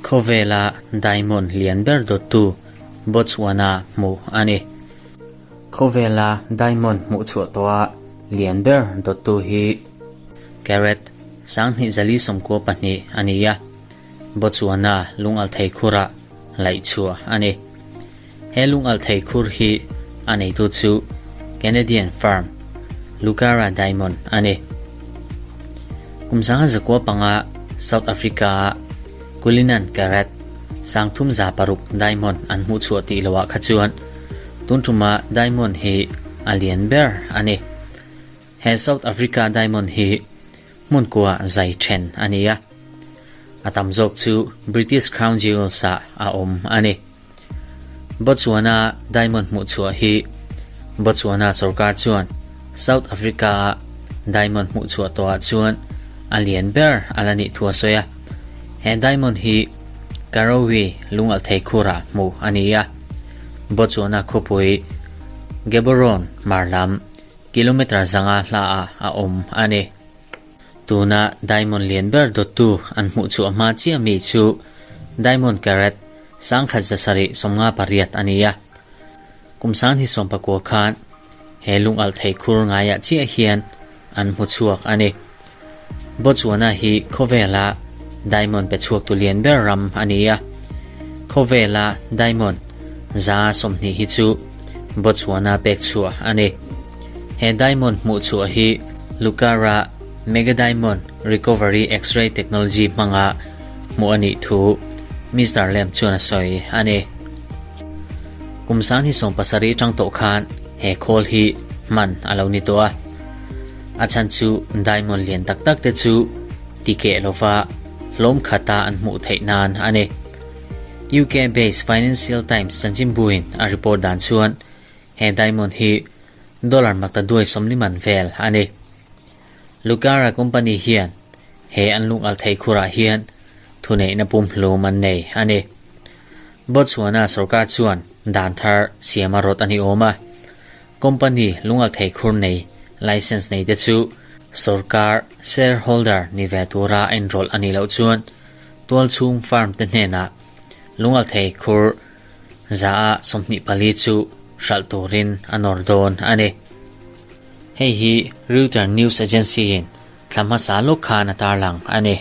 Khawvela diamond lian ber dawttu Botswana hmuh a ni. Khawvela diamond hmuh chhuah tawha lian ber dawttu hi carat 2492 a ni a, Botswana lungalthei khurah laih chhuah a ni. He lungalthei khur hi a neitu chu Canadian firm Lucara Diamond a ni. Kum 1905 South Africa-a Cullinan carat 3600 diamond an hmuh chhuah tih loah kha chuan tun tuma diamond hi a lian ber a ni. He South Africa diamond hi hmun kua zai then a ni a, a tam zawk chu British Crown Jewels-ah a awm a ni. Botswana diamond hmuh chhuah hi Botswana sorkar chuan South Africa-a diamond hmuh chhuah tawhah chuan a lian ber a la nih thu a sawi a. He diamond hi Karowe lungalhthei khurah hmuh a ni a. Botswana khawpui Gaborone hmar lam kilometre zanga hlaah a awm a ni. Tuna diamond lian ber dawttu an hmuh chhuah hma chiah mi chu diamond carat 1778 a ni a. Kum 2019 khan he lungalh thei khur ngaiah chiah hian an hmu chhuak a ni. Botswana hi khawvela diamond pe chhuaktu lian ber ram a ni a. Khawvela diamond 20% hi chu Botswana pek chhuah a ni. He diamond hmuh chhuah hi Lucara Mega Diamond Recovery X-ray Technology hmanga hmuh a nih thu Mister Lamb chuan a sawi a ni. Kum 2070 atang tawh khan he khawl hi hman a lo ni tawh a. A chhan chu diamond lian tak tak te chu tikeh lova hlawm khata an hmuh theih nan a ni. UK-based Financial Times chanchinbuin a report dan chuan he diamond hi dollar makta duai sawmli man vel a ni. Lucara company hian he an lungalh thei khurah hian thuneihna pumhlum an nei a ni. Botswana sorkar chuan dan thar siam a rawt a ni awm a. Company lungalh thei khur nei license nei te chu sorkar shareholder ni ve tura a inrawlh a nih loh chuan tualchhung firm te hnenah lungalh thei khur 24% chu hralh turin a nawr dawn a ni. Hei hi Reuters news agency-in thla hmasa lawk khan a tarlang a ni.